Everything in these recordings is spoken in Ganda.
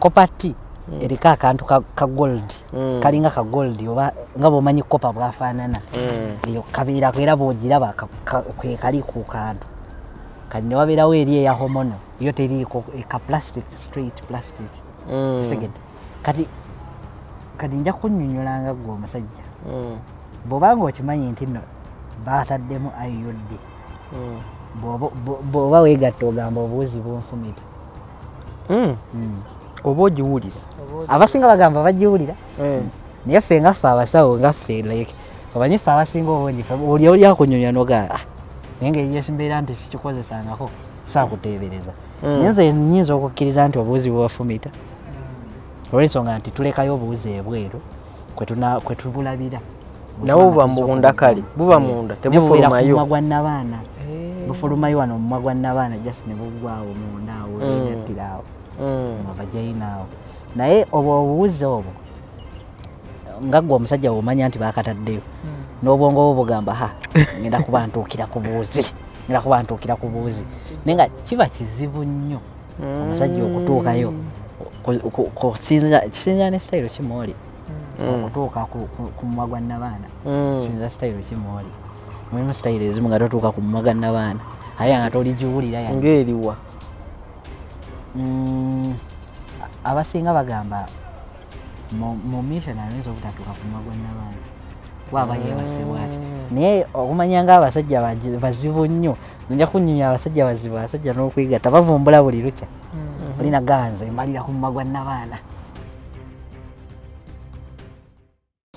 Copper T eriko akantu ka gold, kalinga ka gold oba nga bw'omanyi copper bw'afaanana. Eyo kabeerako era bw'ogiraba kwe kali ku kantu. Kati ne wabeerawo eri eya hormonal, yo teriiko, ka plastic, straight plastic. Otegedde? Kati nja kunnyonnyola nga ggwe omusajja. Bw'obanga okimanyi nti nno baataddemu IUD, bw'oba weegatta ogamba obuwuzi bunfumita. Oba ogiwulira? Abasinga bagamba bagiwulira. Naye ffe nga ffe abasawo, nga ffe, like omanyi ffe abasinga obungi ffe oli akunyumya n'ogamba, "Ah, naye ngeri gyesimbeera nti sikikozesangako, saakuteebereza." Naye nze nnyinza okukkiriza nti obuwuzi bwebafumita olw'ensonga nti tulekayo obuwuzi ebweru kwe tubulabira. Nabwo buba munda, kale buba munda. Naye bubeera ku Tebufulumayo. mumwa gwa nnabaana. Bufulumayo wano mu mumwa gwa nnabaana, just ne buggwawo munda awo, beegattira awo mu vagina awo. Naye obwo obuwuzi obwo, nga ggwe omusajja bw'omanya nti baakataddeyo, n'obwongo bwo bugamba, "Ha, ngenda kuba ntuukira ku buwuzi, ngenda kuba ntuukira ku buwuzi." Naye nga kiba kizibu nnyo omusajja okutuukayo kisinzira ne sitayiro kimwoli okutuuka ku mumwa gwa nnabaana. Kisinzira sitayiro kimwoli. Mulimu sitayiro ezimu nga totuuka ku mumwa gwa nnabaana, ate nga toligiwulira yadde. Ng'eriwa? Abasinga bagamba mu missionary oyinza obutatuuka ku mumwa gwa nnabaana waaba yeebase bwati. Naye okumanya nga abasajja bazibu nnyo, nja kunnyumya abasajja bazibu, abasajja n'okwegatta bavumbula buli lukya. Olina ganze mbalira ku mumwa gwa nnabaana.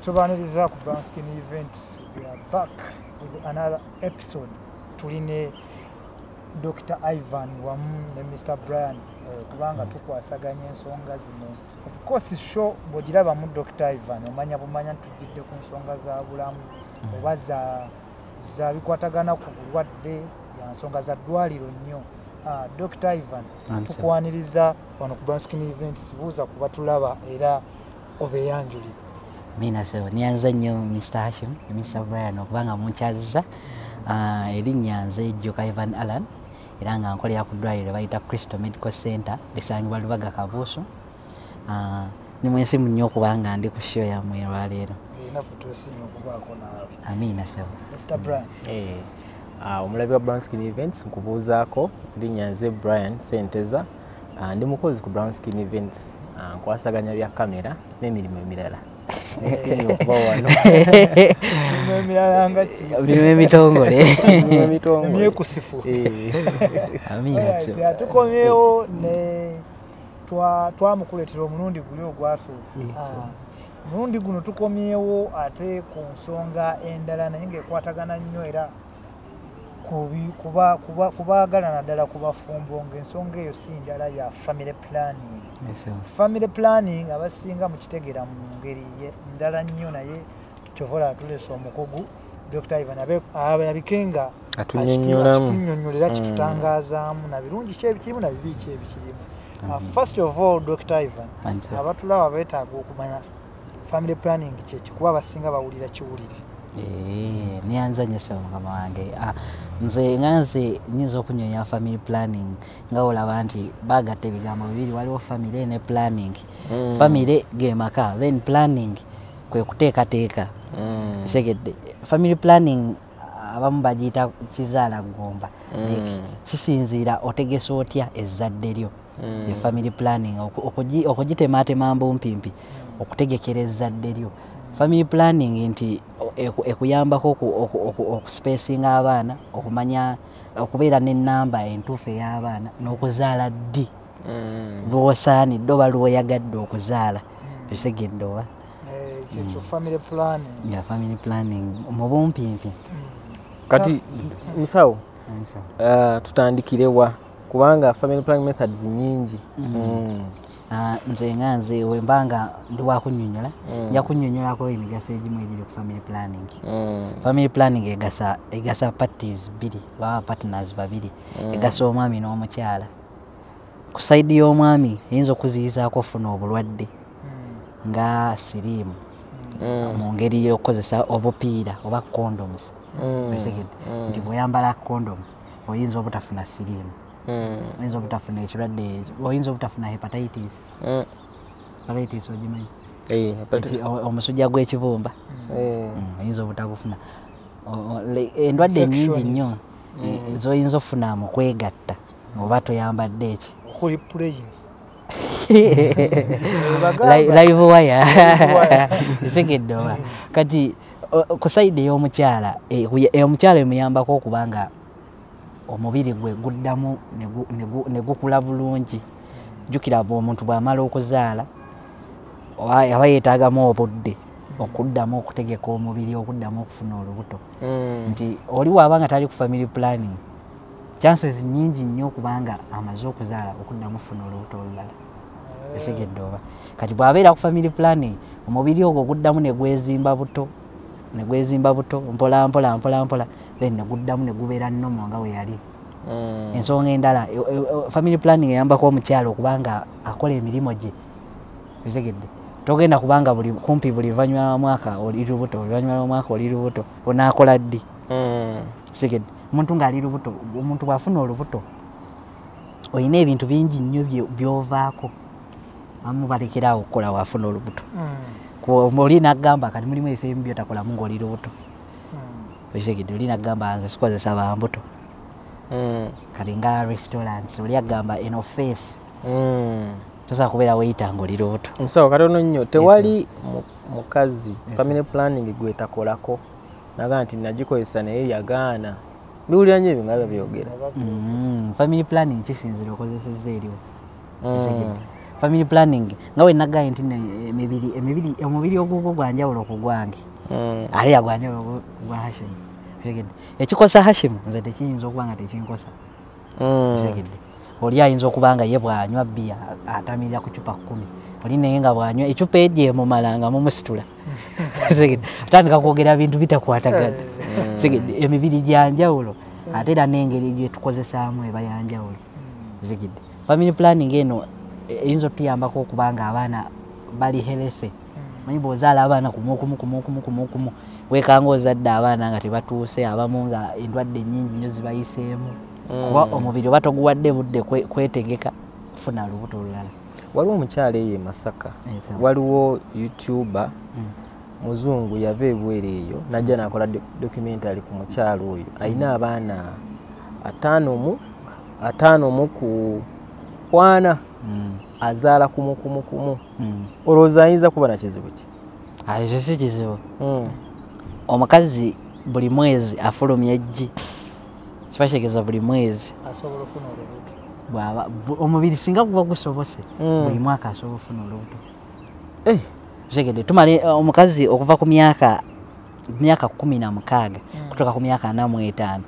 Tubaniriza ku Banskin Events. We are back with another episode. Tuline Dr Ivan wamu ne Mr Brian, kubanga tukwasaganya ensonga zino. Of course, show bw'ogirabamu Dr Ivan omanya bumanya nti tujjidde ku nsonga za bulamu oba za bikwatagana ku bulwadde, ya nsonga za ddwaliro nnyo. Dr Ivan, Answer. tukwaniriza wano ku Banskin Events. Buuza ku batulaba era obeeyanjulire. Mina sebo, nyanza nnyo Mr Hashim ne Mr Brian okubanga munkyazza. Erinnya nze Joka Ivan Allan, era nga nkolera ku ddwaliro bayita Crystal Medical Center, lisangibwa Lubaga Kabuusu. Nimwesimu nnyo okubanga ndi ku show yammwe olwaleero. Naffe twesimye okubaako naawe. Amiina sebo. Mr Brian. Omulabi wa Brownskin Events, nkubuuzaako. Linnya nze Brian Senteza. Ndi mukozi ku Brownskin Events. Nkwasaganya bya kamera n'emirimu emirala. Nesiimye okuba wano. Emirimu emirala nga ki? Mirimu emitongole. Emirimu emitongole. Emyekusifu. Amiina Alright, sebo. tukomyewo ne twamukuleetera omulundi guli ogwasooka. Omulundi guno tukomyewo ate ku nsonga endala, naye ng'ekwatagana nnyo era kubaagala, naddala ku bafumbo, ng'ensonga eyo si ndala, ya family planning. Yes, sir. Family planning abasinga mukitegeera mu ngeri ndala nnyo, naye kyova olaba tuleese omukugu Dr Ivan alabike nga atunnyonnyolamu. Akitunnyonnyolera, kitutangazaamu na birungi ki ebikirimu na bibi ki ebikirimu. First of all, Dr Ivan, Answer. abatulaba beetaaga okumanya family planning kyeki, kuba abasinga bawulira kiwulire. Niyanza nnyo ssebo mukama wange. Nze nga nze nyinza okunyonyola family planning nga olaba nti bagatta ebigambo bibiri, waliwo family ne planning. Family ge maka, then planning kwe kuteekateeka. Segedde family planning abamu bagiyita kizaala ggumba. Like, kisinziira otegesa otya ezzadde lyo. The family planning okugitemaatema mbumpimpi, okutegekera ezzadde lyo. Family planning nti ekuyambako okuspacinga abaana, okumanya okubeera n'ennamba entuufu ey'abaana n'okuzaala ddi lw'osaanidde oba lw'oyagadde okuzaala. Otegedde oba? Kyekyo family planning. Ya, family planning mu bumpimpi. Kati musawo, tutandikire wa? Kubanga family planning methods nyingi. Nze nga nze wembanga ndi wakunnyonnyola, nja kunnyonnyolako emigaso egimu egiri ku family planning. Family planning egasa parties bbiri, baba partners babiri. Egasa omwami n'omukyala. Ku side y'omwami eyinza okuziyizaako ofuna obulwadde nga siriimu mu ngeri y'okukozesa obupiira oba condoms. Otegedde nti bw'oyambala condom oyinza obutafuna siriimu. Oyinza obutafuna ekirwadde, oyinza obutafuna hepatitis. Hepatitis ogimanyi? Omusujja gw'ekibumba. Oyinza obutagufuna. Endwadde nnyingi nnyo zoyinza okufuna mu kwegatta oba toyambadde eki. Okuli playing. Live wire. Segedde oba. Kati ku side ey'omukyala, omukyala emuyambako okubanga omubiri gwe guddamu ne gukula bulungi. Jjukira omuntu bw'amala okuzaala aba yeetaagamu obudde okuddamu okutegeka omubiri, okuddamu okufuna olubuto. Nti oli bw'aba nga tali ku family planning, chances nnyingi nnyo okubanga amaze okuzaala okuddamu okufuna olubuto olulala. Esegedde oba. Kati bw'abeera ku family planning, omubiri ogwo guddamu ne gwezimba buto, mpola mpola mpola mpola, then ne guddamu ne gubeera normal nga bwe yali. Ensonga endala, family planning eyambako omukyala okubanga akola emirimu gye. Esegedde. Togenda kubanga buli kumpi buli luvannyuma lwa mwaka oli lubuto, oluvannyuma lwa mwaka oli lubuto, onaakola ddi? Esegedde. Omuntu ng'ali lubuto, omuntu bw'afuna olubuto, olina ebintu bingi nnyo by'ovaako. Abamu balekera awo okukola bw'afuna olubuto. Oli n'agamba kati mulimu ebifo ebimu by'otakolamu ng'oli lubuto. Okitegedde, oli n'agamba nze sikozesa bambuto. Kati nga restaurants, oli agamba eno face. Tosobola kubeera weeyita ng'oli lubuto. Musawo katono nnyo, tewali mukazi family planning gwetakolako naga nti nagikozesa naye yagaana. Biwulira nnyo ebyo nga babyogera. Family planning kisinziira okozesezza eriwo. Family planning nga we nagambye nti emibiri ogugwo gwa njawulo ku gwange. Ate ya gwa njawulo gwa Hashim. Okitegedde. Ekikosa Hashim nze tekiyinza okuba nga tekinkosa. Okitegedde. Oli ayinza okuba nga ye bw'anywa bbiya atamirira ku ccupa 10. Oli naye nga bw'anywa eccupa egyo emumala nga mumusitula. Okitegedde. Atandika kwogera bintu bitakwatagana. Okitegedde. Emibiri gya njawulo ate era n'engeri gye tukozesaamu eba ya njawulo. Okitegedde. Family planning eno eyinza otuyambako okuba nga abaana bali healthy. Manyi bw'ozaala abaana kumu kumu kumu kumu kumu kumu, weekanga ozadde abaana nga tebatuuse, abamu nga endwadde nnyingi nnyo zibayiseemu. Kuba omubiri oba toguwadde budde kwetegeka kufuna lubuto olulala. Waliwo omukyala eyo e Masaka, waliwo YouTuber muzungu yava ebweru eyo n'ajja n'akola documentary ku mukyala oyo. Alina abaana ataano mu ku kwana, azaala kumu kumu kumu. Olowooza ayinza kuba na kizibu ki? Ekyo si kizibu. Omukazi buli mwezi afulumya eggi. Kiba kitegeeza buli mwezi asobola okufuna olubuto. Bw'aba omubiri singa guba gusobose, buli mwaka asobola okufuna olubuto. Okitegedde, tumala omukazi okuva ku myaka 16 kutuuka ku myaka 45,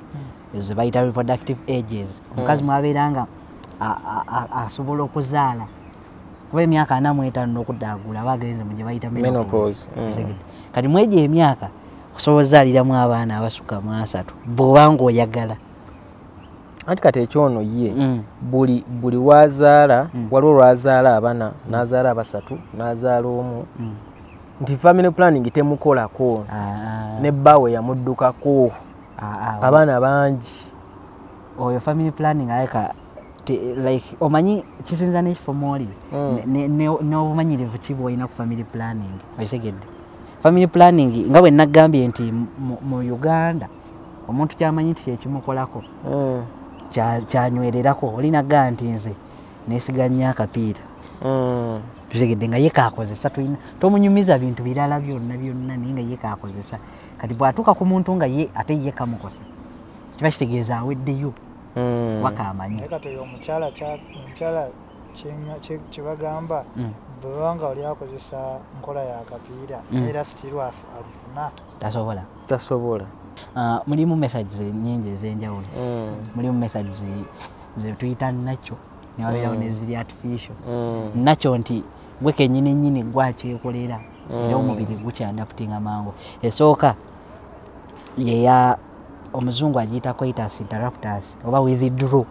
ezo ze bayita reproductive ages. Omukazi mwabeera nga asobola okuzaala kuba emyaka 45 n'okuddaagula aba agenze mu gye bayita menopause. Kati mu egyo emyaka osobola ozaaliramu abaana abasukka mu 3 bw'oba ng'oyagala. Anti kati ekyono ye buli lwazaala, waliwo lwazaala abana, n'azaala abasatu, n'azaala omu. Nti family planning temukolako. Ne bbaawe yamuddukako. Abaana bangi. Oyo family planning aleka like omanyi kisinza n'ekifo mw'oli n'obumanyirivu ki bw'olina ku family planning. Okitegedde. Family planning nga bwe nagambye nti mu Uganda omuntu ky'amanyi nti kyekimukolako kyanywererako. Oli nagamba nti nze neesiga nnyo akapiira. Okitegedde, nga ye kaakozesa, tulina tomunyumiza bintu birala byonna byonna naye nga ye kaakozesa. Kati bw'atuuka ku muntu nga ye ate ye kamukosa, kiba kitegeeza aweddeyo. Wakamanyi. Naye kati oyo omukyala kyebagamba bw'oba nga oli akozesa nkola ya kapiira era still alufuna. Tasobola. Mulimu methods nnyingi ez'enjawulo. Mulimu methods ze tuyita nakyo ne wabeerawo n'eziri artificial. Nakyo nti gwe kennyini nnyini gwakyekolera era omubiri gukyadaptinga mangu. Esooka yeya omuzungu agiyita coitus interruptus oba withdraw.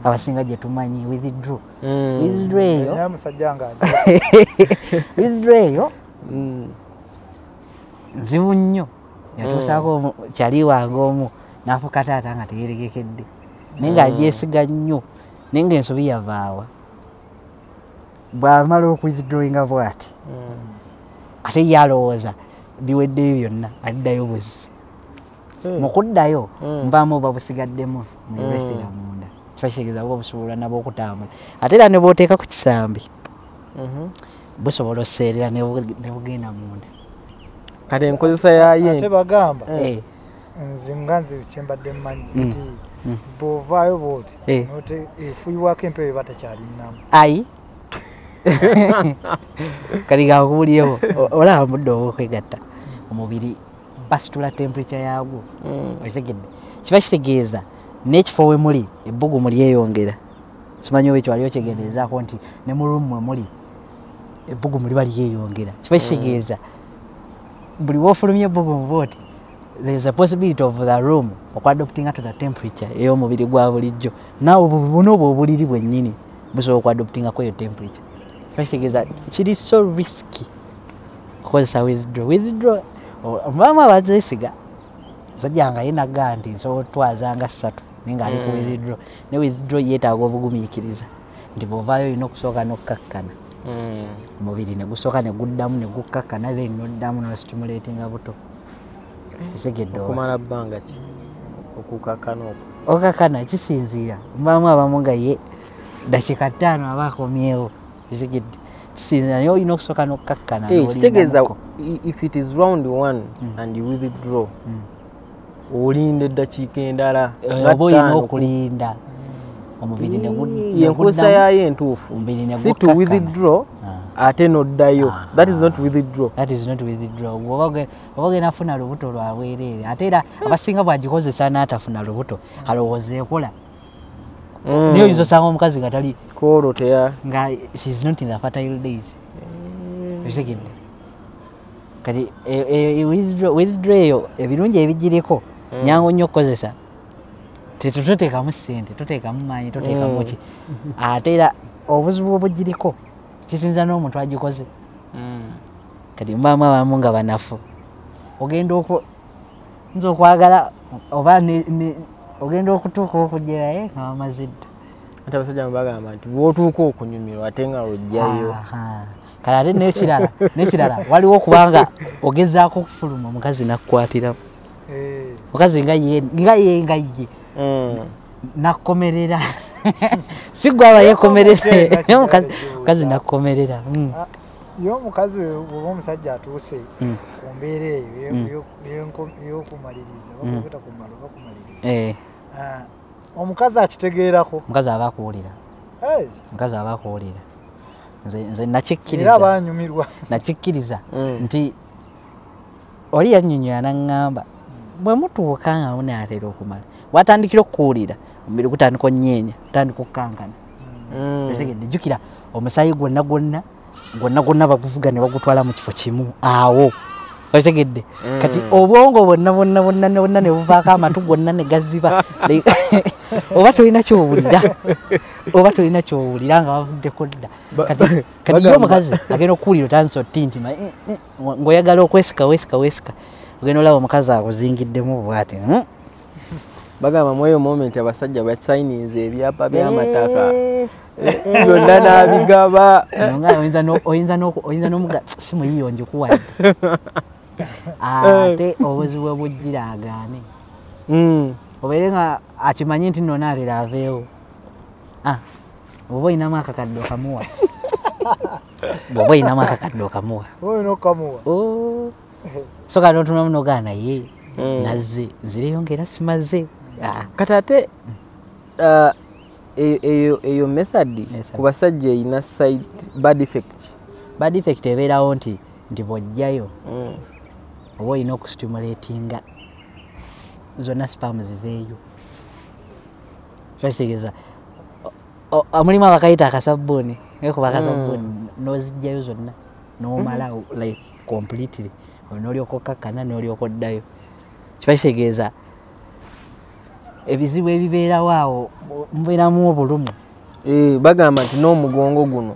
Abasinga gye tumanyi withdraw. Withdraw eyo musajja nga withdraw eyo nzibu nnyo. Yatuusaako kyali wange omu n'afuuka taata nga teyeeregekedde naye ng'agyesiga nnyo. Naye ng'ensobi yavaawa bw'amala okuwithdrawinga bw'ati, ate ye alowooza biweddeyo byonna, addayo buzzi. Mu kuddayo nvaamu oba busigaddemu mu urethra munda, kiba kitegeeza buba busobola nabwo okutambula. Ate era ne bw'oteeka ku kisambi, busobola oseerera ne bugenda munda. Kati enkozesa yayo ate bagamba nze nga nze kyembadde mmanyi nti bw'ovaayo bw'oti efuyiwako empewo eba tekyali nnamu. Ayi kati gakubulirewo, olaba mudde obwokwegatta omubiri basitula temperature yaagwo, okitegedde? Kiba kitegeeza n'ekifo we muli ebbugumu lyeyongera. Simanyi oba ekyo wali okyegenderezaako nti ne mu room mwe muli ebbugumu liba lyeyongera. Kiba kitegeeza buli w'ofulumya ebbugumu bw'oti, there is a possibility of the room okuadoptinga to the temperature ey'omubiri gwa bulijjo. Naawe buno obwo obuliri bwennyini busobola okuadoptingako eyo temperature. Kiba kitegeeza kiri so risky okukozesa withdraw. Mubaamu abazeesiga, musajja nga ye nagamba nti nsobola otwaza nga 3 naye ng'ali ku withdraw. Ne withdraw yeetaaga obugumiikiriza nti bw'ovaayo olina okusooka n'okkakkana, omubiri ne gusooka ne guddamu ne gukkakkana, then n'oddamu n'ostimulatinga buto. Otegedde oba? Okumala bbanga ki okukakkana okwo? Okakkana kisinziira, mubaamu abamu nga ye dakiika 5 aba akomyewo. Otegedde? Kisinziira, naye olina okusooka n'okkakkana n'olinda Kitegeeza muko. if it is round 1 and you withdraw, olinda eddakiika endala nga Oba olina 5 okulinda omubiri ne Yenkozesa guddamu. yaayo entuufu. Omubiri ne Si to gukkakkana. withdraw ate n'oddayo. That is not withdraw. That is not withdraw. Oba ogenda funa lubuto lwa bwereere. Ate era abasinga bw'agikozesa n'atafuna lubuto alowooza ekola. Naye oyinza osanga omukazi nga tali Koolo teya nga she is not in the fertile days. Okitegedde? Kati withdraw eyo ebirungi ebigiriko nyangu nnyo okukozesa. Toteekamu ssente, toteekamu maanyi, toteekamu ki. Ate era obuzibu obugiriko kisinza n'omuntu agikoze. Kati mubaamu abamu nga banafu. Ogenda nza okwagala oba ogenda okutuuka okugerayo nga bamaze dda. Ate abasajja bagamba nti bw'otuuka okunyumirwa ate nga lw'ojjayo. Kale ate n'ekirala waliwo okubanga ogezaako okufuluma omukazi n'akkwatiramu. Omukazi nga ye nga ye. Nakkomerera. Si ggwe aba yeekomerera. Omukazi nakkomerera. Ye omukazi bw'oba omusajja atuuse ku mbeera eyo ey'okumaliriza, bakwogera kumala oba kumaliriza. Omukazi akitegeerako. Omukazi aba akuwulira. Omukazi aba akuwulira. Nze nakikkiriza. Era abanyumirwa. Nakikkiriza nti oli yannyonnyola n'aŋŋamba bwe mutuuka nga munaatera okumala, bw'atandikira okukuwulira omubiri gutandika onnyeenya, gutandika okkankana. Otegedde? Jjukira omusaayi gwonna gwonna gwonna gwonna baguvuga ne bagutwala mu kifo kimu awo. Otegedde? Kati obwongo bwonna bwonna bwonna bwonna ne buvaako amatu gonna ne gaziba. Oba tolina ky'owulira, oba tolina ky'owulira nga bavuddeko dda. Kati ye omukazi agenda okuwulira otandise otintima, ng'oyagala okwesika weesika weesika, ogenda olaba omukazi akuzingiddemu bw'ati. Bagamba mu eyo moment abasajja basayininze ebyapa by'amataka byonna n'abigaba. Oyinza n'omuga si muyiyo ngikuwadde. Ate obuzibu bwe bujjira agaane. Obeere nga akimanyi nti nno naatera aveewo. Oba olinamu akakadde okamuwa. Bw'oba olinamu akakadde okamuwa. Oba olina okukamuwa. So kati n'otunuulamu n'ogaa naye nazze nzireyo ng'era simaze. Kati ate eyo method ku basajja erina side bad effect. Bad effect ebeerawo nti bw'ojjayo oba olina okustimulatinga zonna sperm ziveeyo. Kiba kitegeeza mulimu abakayita akasabbuuni, ekuba akasabbuuni n'ozijjayo zonna n'omala like completely, n'olyoka okkakkana n'olyoka oddayo. Kiba kitegeeza ebizibu ebibeerawo awo mubeeramu obulumi. Bagamba nti n'omugongo guno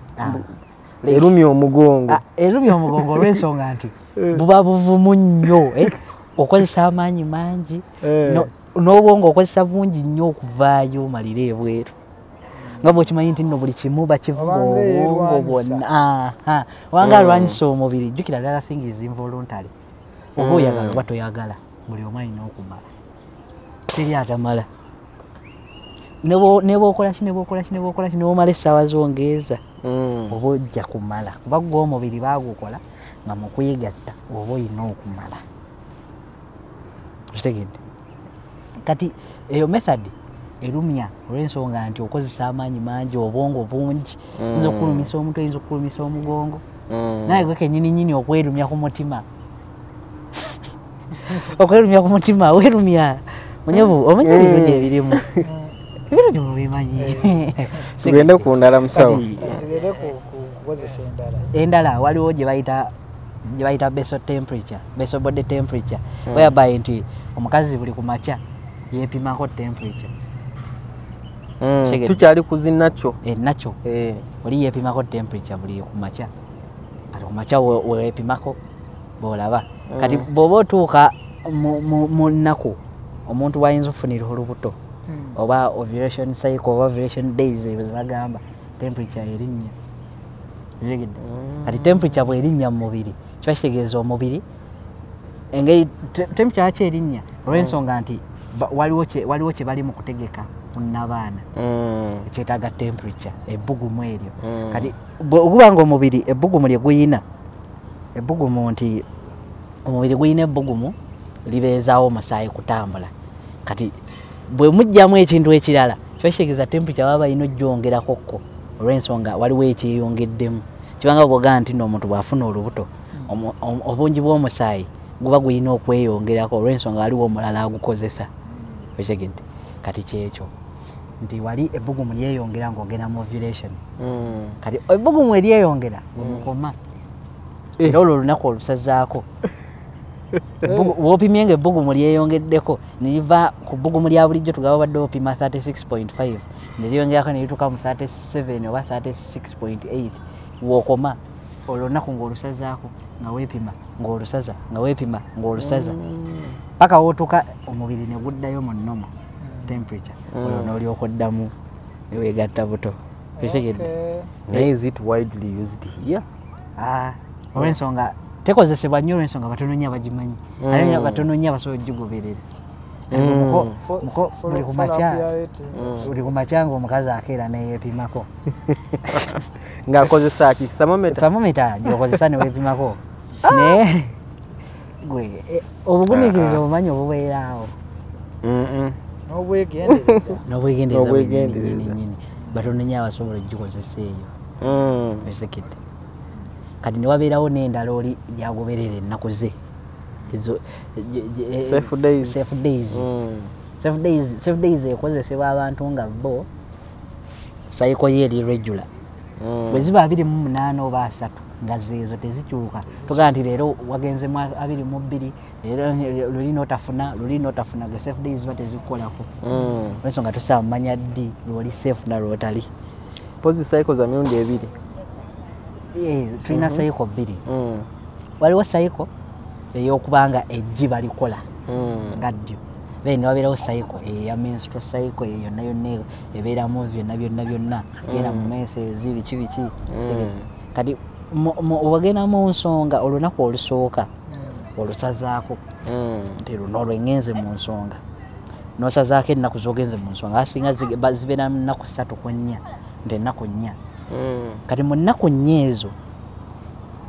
erumya omugongo. Erumya omugongo olw'ensonga nti buba buvumu nnyo, okozesa amaanyi mangi, n'obwongo okozesa bungi nnyo okuvaayo omalire ebweru. Nga bw'okimanyi nti nno buli kimu bakivuga obwongo bwonna. Obanga alwanyisa omubiri, jjukira the other thing is involuntary. Oba oyagala oba toyagala, buli omu alina okumala. Teri atamala. Ne bw'okola ki, ne bw'okola ki, ne bw'okola ki, ne bw'omala essaawa zongeeza, oba ojja kumala. Kuba gwe omubiri baagukola nga mu kwegatta oba olina okumala. Okitegedde? Kati eyo method erumya olw'ensonga nti okozesa amaanyi mangi, obwongo bungi, oyinza okulumisa omutwe, oyinza okulumisa omugongo. Naye gwe kennyini nnyini okwerumya ku mutima. Okwerumya ku mutima, werumya. Munyebu, omanyi ebirungi ebirimu. Ebirungi mubimanyi. Tugende ku ndala musawo. Tugende ku kukozesa endala. Endala waliwo gye bayita basal temperature, basal body temperature. Whereby nti omukazi buli ku makya yeepimako temperature. Tukyali ku zinakyo. Nakyo. Oli yeepimako temperature buli ku makya. Kati ku makya weepimako bw'olaba. Kati bw'oba otuuka mu nnaku omuntu wayinza okufunira olubuto oba ovulation cycle oba ovulation days ezo bagamba temperature erinnya. Kati temperature bw'erinnya mu mubiri kiba kitegeeza omubiri engeri temperature yakyo erinnya olw'ensonga nti waliwo kye bali mu kutegeka ku nnabaana ekyetaaga temperature ebbugumu eryo. Kati okuba nga omubiri ebbugumu lye guyina, ebbugumu nti omubiri guyina ebbugumu libeezaawo omusaayi kutambula. Kati bwe muggyamu ekintu ekirala kiba kitegeeza temperature baba balina ogyongerakokko olw'ensonga waliwo ekyeyongeddemu. Kibanga bw'ogamba nti nno omuntu bw'afuna olubuto obungi bw'omusaayi guba gulina okweyongerako olw'ensonga waliwo omulala agukozesa. Okitegedde? Kati kyekyo nti wali ebbugumu lyeyongera ng'ogenda mu ovulation. Kati ebbugumu eryeyongera omukoma era olwo olunaku olusazaako. Bw'opimye nga ebbugumu lyeyongeddeko ne liva ku bbugumu lya bulijjo tugaba obadde opima 36.5 ne lyeyongerako ne lituuka mu 37 oba 36.8 w'okoma olwo olunaku ng'olusazaako nga weepima ng'olusaza nga weepima ng'olusaza paka w'otuuka omubiri ne guddayo mu normal temperature olwo n'olyoka oddamu ne weegatta buto. Okitegedde? Naye is it widely used here? Olw'ensonga tekozesebwa nnyo olw'ensonga batono nnyo abagimanyi. Ate batono nnyo abasobola ogigoberera. Buli ku makya ng'omukazi akeera neyeepimako. Ng'akozesa ki? Thermometer? Thermometer gy'okozesa ne weepimako. Naye gwe obugumiikiriza obumanyi obubeera awo. N'obwegendereza. N'obwegendereza nnyini. Batono nnyo abasobola ogikozesa eyo. Okitegedde? Kati ne wabeerawo n'endala oli gy'agoberera ennaku ze. Ezo safe days. Safe days. Safe days ekozesebwa abantu nga bo cycle ye eri regular. Bwe ziba 28 oba 30 nga zeezo tezikyuka. Tugamba nti leero wagenzemu 22, leero luli n'otafuna, luli n'otafuna, ge safe days ziba tezikukolako. Olw'ensonga tosobola kumanya ddi lw'oli safe na lw'otali. Mpozi cycle za mirundi ebiri. Tulina cycle bbiri. Waliwo cycle ey'okubanga eggi balikola nga ddyo. Then ne wabeerawo cycle eya menstrual cycle eyo yonna yonna ebeeramu byonna byonna byonna genda mu menses biki biki. Kati wagenda mu nsonga olunaku olusooka olusazaako nti luno lwe ngenze mu nsonga n'osazaako ennaku z'ogenze mu nsonga asinga zibeera mu nnaku 3 ku 4 nti ennaku 4. Kati mu nnaku 4 ezo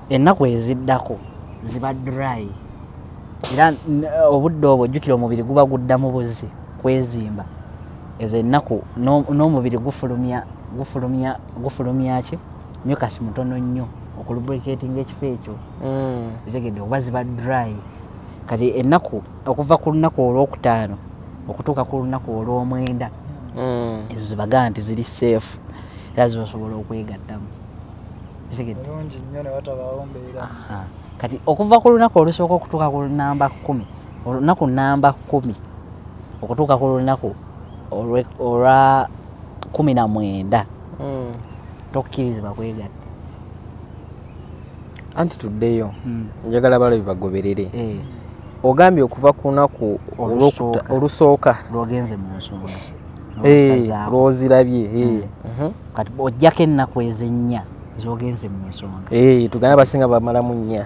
ennaku eziddako ziba dry era obudde obwo ojjukira omubiri guba guddamu buzzi kwezimba. Ezo ennaku n'omubiri gufulumya ki mucus mutono nnyo okulubricatinga ekifo ekyo. Okitegedde? Oba ziba dry. Kati ennaku okuva ku lunaku olwokutaano okutuuka ku lunaku olw'omwenda ezo zibaga nti ziri safe era zibasobola okwegattamu. Okitegedde? Bulungi nnyo ne watabaawo mbeera. Kati okuva ku lunaku olusooka okutuuka ku namba 10, olunaku namba 10 okutuuka ku lunaku olwa 19 tokkirizibwa kwegatta. Anti tuddeyo njagala abalabi bagoberere. Ogambye okuva ku lunaku olusooka lw'ogenze mu nsonga Lwozirabye. Kati ojjako ennaku ezennya zogenze mu nsonga. Tugamba abasinga bamalamu 4.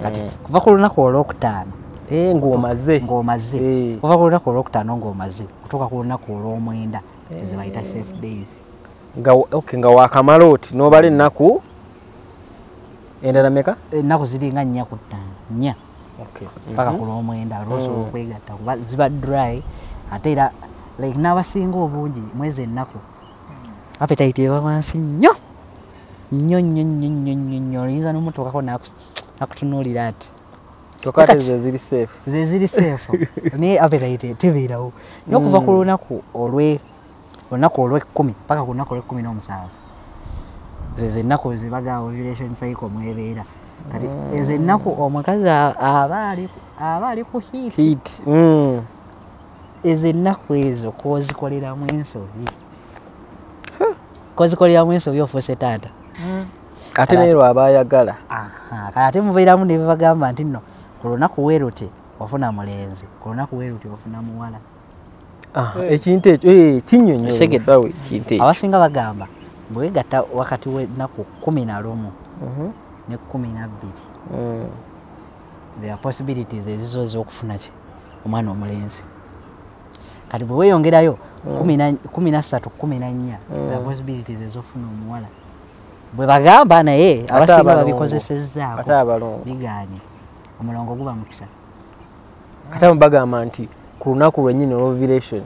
Kati kuva ku lunaku olwokutaano ng'omaze. Ng'omaze. Kuva ku lunaku olwokutaano ng'omaze kutuuka ku lunaku olwomwenda ezo bayita safe days. Nga wakamala oti n'obala ennaku endala meka? Ennaku ziringa 4 ku 5. 4. Paka ku lwomwenda lw'osobola okwegatta kuba ziba dry ate era like n'abasinga obungi mwezi ennaku appetite eba wansi nnyo nnyo nnyo nnyo nnyo nnyo nnyo, oyinza n'omutuukako n'akutunuulira ati kyokka ate ze ziri safe. Ze ziri safe naye appetite tebeerawo. Naye okuva ku lunaku olw'ekkumi paka ku lunaku olw'e17 ze ennaku zebaga ovulation cycle mwebeera. Kati ezo ennaku omukazi aba ali ku heat. Ezo ennaku ezo k'ozikoleramu ensobi. K'ozikoleramu ensobi ofuuse taata. Ate naye lw'aba ayagala. Kale ate mubeeramu ne bebagamba nti nno ku lunaku weerute ofuna mulenzi, ku lunaku weerute ofuna muwala. Ekintu ekyo kinnyonnyola musawo ekintu ekyo. Abasinga bagamba bwegatta wakati w'ennaku 11 ne 12 there are possibilities ezizo ez'okufuna ki omwana omulenzi. Kati bwe weeyongerayo 13 14 there are possibilities ez'okufuna omuwala. Bwe bagamba naye abasinga babikozesezzaako bigaanye, omulongo guba mukisa. Ate bagamba nti ku lunaku lwennyini olw'ovulation.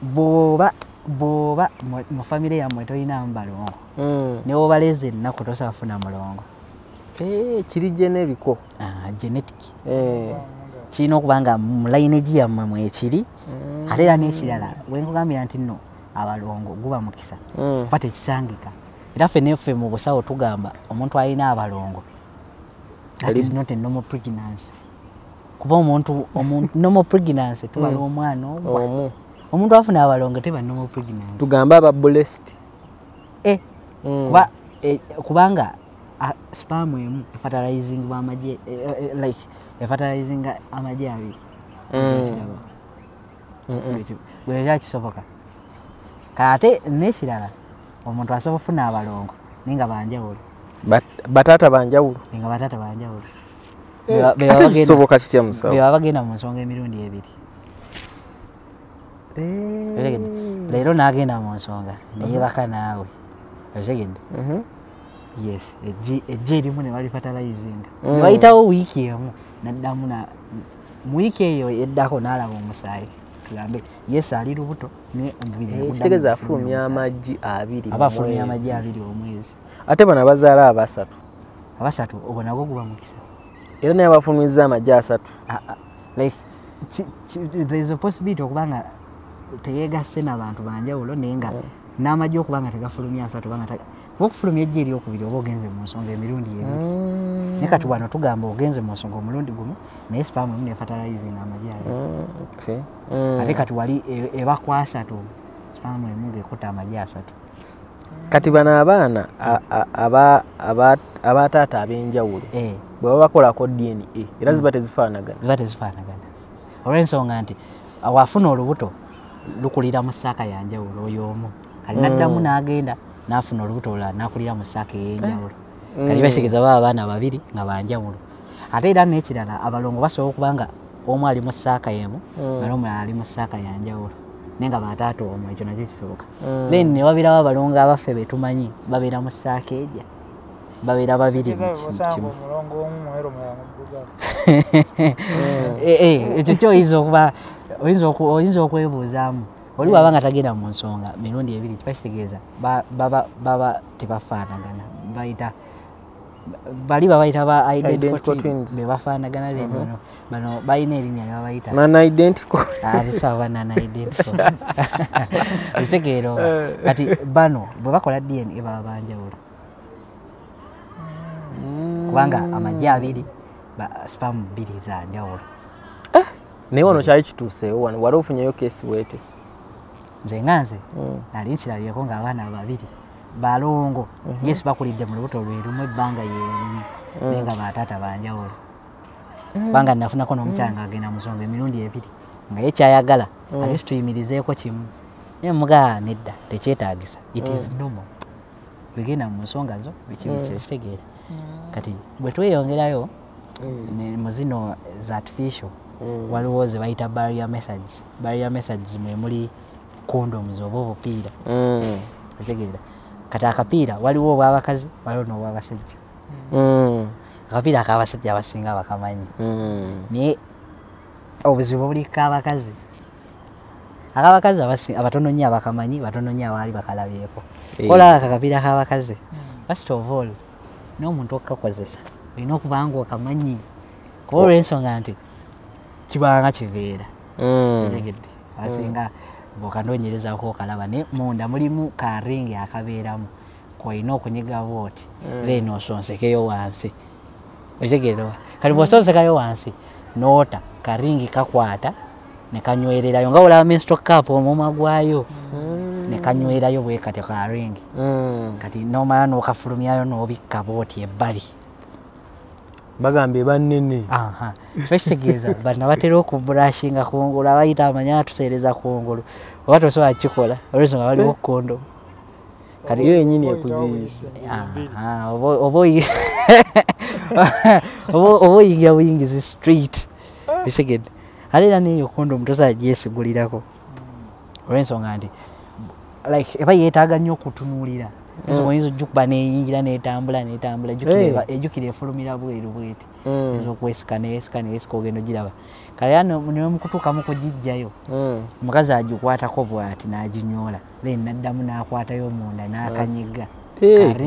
Bw'oba mu famire yammwe tolinamu balongo, ne bw'obaleeza ennaku tosobola kufuna mulongo. Kiri generico. Genetic. Kirina okuba nga mu lineage yammwe mwekiri. Ate era n'ekirala bwe nkugambira nti nno abalongo guba mukisa kuba tekisangika. Era ffe neffe mu busawo tugamba omuntu alina abalongo that is not a normal pregnancy. Kuba omuntu normal pregnancy tubala omwana omu. Omuntu afuna abalongo teba normal pregnancy. Tugamba aba blessed. Kubanga sperm emu fertilizing amagi like fertilizing amagi abiri. Bwe kisoboka. Kati n'ekirala omuntu asobola okufuna abalongo naye nga banjawulo. Bataata banjawulo. Nga bataata banjawulo. Ate kisoboka kitya musawo? Bwe baba bagenda mu nsonga emirundi ebiri. Leero n'agenda mu nsonga neyeebaka naawe. Okitegedde? Yes, eggi erimu ne balifertilizinga. Ne bayitawo wiiki emu n'addamu mu wiiki eyo eddako n'alaba omusaayi. Tugambe yes ali lubuto naye omubiri kitegeeza afulumya amagi 2. Aba afulumya amagi 2 omwezi. Ate bano abazaala abasatu. Abasatu ogwo nagwo guba mukisa. Era naye bafulumizza amagi 3. Like there is a possibility okuba nga teyeegasse n'abantu banjawulo naye nga n'amagi okuba nga tegafulumya 3 kubanga okufulumya eggi eryokubiri oba ogenze mu nsonga emirundi ebiri. Naye kati wano tugamba ogenze mu nsonga omulundi gumu naye sperm emu nefertilizing amagi abiri. Ate kati wali eba ku 3 sperm emu ng'ekutta amagi 3. Kati bano abaana abataata ab'enjawulo bwe baba bakolako DNA era ziba tezifaanagana. Ziba tezifaanagana olw'ensonga nti wafuna olubuto lukulira mu ssaaka ya njawulo oyo omu. Kati n'addamu n'agenda n'afuna olubuto olulala n'akulira mu ssaaka ey'enjawulo. Kati bakitegeeza baba abaana babiri nga banjawulo. Ate era n'ekirala abalongo basobola okuba nga omu ali mu ssaaka emu nga n'omulala ali mu ssaaka ya njawulo naye nga bataata omu, ekyo nakyo kisoboka. Then ne babeerawo abalongo abaffe be tumanyi babeera mu ssaaka ejja babeera babiri mu kimu. Ekyo kyo oyinza okuba oyinza okwebuuzaamu. Oli bw'aba nga tagenda mu nsonga mirundi ebiri kiba kitegeeza baba tebafaanagana. Bayita bali babayita ba identical twins be bafaanagana then bano balina erinnya lye babayita non-identical. Ate non-identical. Okitegeera oba? Kati bano bwe bakola DNA baba banjawulo. Kubanga amagi 2 sperm 2 za njawulo. Naye wano kyali kituuseewo wano wali ofunyeyo keesi bwete? Nze nga nze nali nkirabyeko ng'abaana babiri balongo yes bakulidde mu lubuto lwe lumu ebbanga lyerimu naye nga bataata banjawulo. Kubanga nafunako n'omukyala ng'agenda mu nsonga emirundi ebiri. Nga ye kyayagala at least tuyimirizeeko kimu. Naye mugaa nedda, tekyetaagisa, it is normal, wegenda mu nsonga zo biki biki, ekitegeera. Kati bwe tweyongerayo mu zino za artificial, waliwo ze bayita barrier methods. Barrier methods mwe muli condoms oba obupiira, okitegeera. Kati akapiira waliwo obwabakazi, waliwo n'obwabasajja. Akapiira ak'abasajja abasinga bakamanyi, naye obuzibu buliko abakazi. Ak'abakazi abatono nnyo abakamanyi, batono nnyo abaali bakalabyeko. Olaba akakapiira k'abakazi, first of all, n'omuntu okukakozesa olina okuba nga okamanyi, kuba olw'ensonga nti kibanga kiveera, otegedde. Abasinga bw'okanoonyerezaako okalaba, naye munda mulimu karingi akabeeramu kwolina okunyiga bwoti, then osonsekeyo wansi, okitegeera. Kati bw'osonsekayo wansi n'ota karingi, kakwata ne kanywererayo nga olaba menstrual cup omumwa gwayo ne kanywerayo bwe kati karingi. Kati n'omala n'okafulumyayo n'obikka bwoti ebbali. Bagambye bannene. Aha, kitegeeza bano batera okubrushinga kungulu, abayita amanya atuseereza kungulu, oba tosobola kukikola olw'ensonga waliwo kondomu. Kati yo yennyini ekuziyiza. Aha, oba oyingira buyingizi straight, okitegedde. Ate era neeyo kondomu tosobola gyesigulirako olw'ensonga nti like eba yeetaaga nnyo okutunuulira. Ensonga oyinza ojjukuba neyingira netambula netambula, ejjukira efulumira bweru bweti, oyinza okwesika neyesika neyesika ogenda ogiraba. Kale era nemukutuukamu kugijjayo, omukazi agikwatako bwati n'aginyoola, then n'addamu n'akwatayo munda n'akanyiga.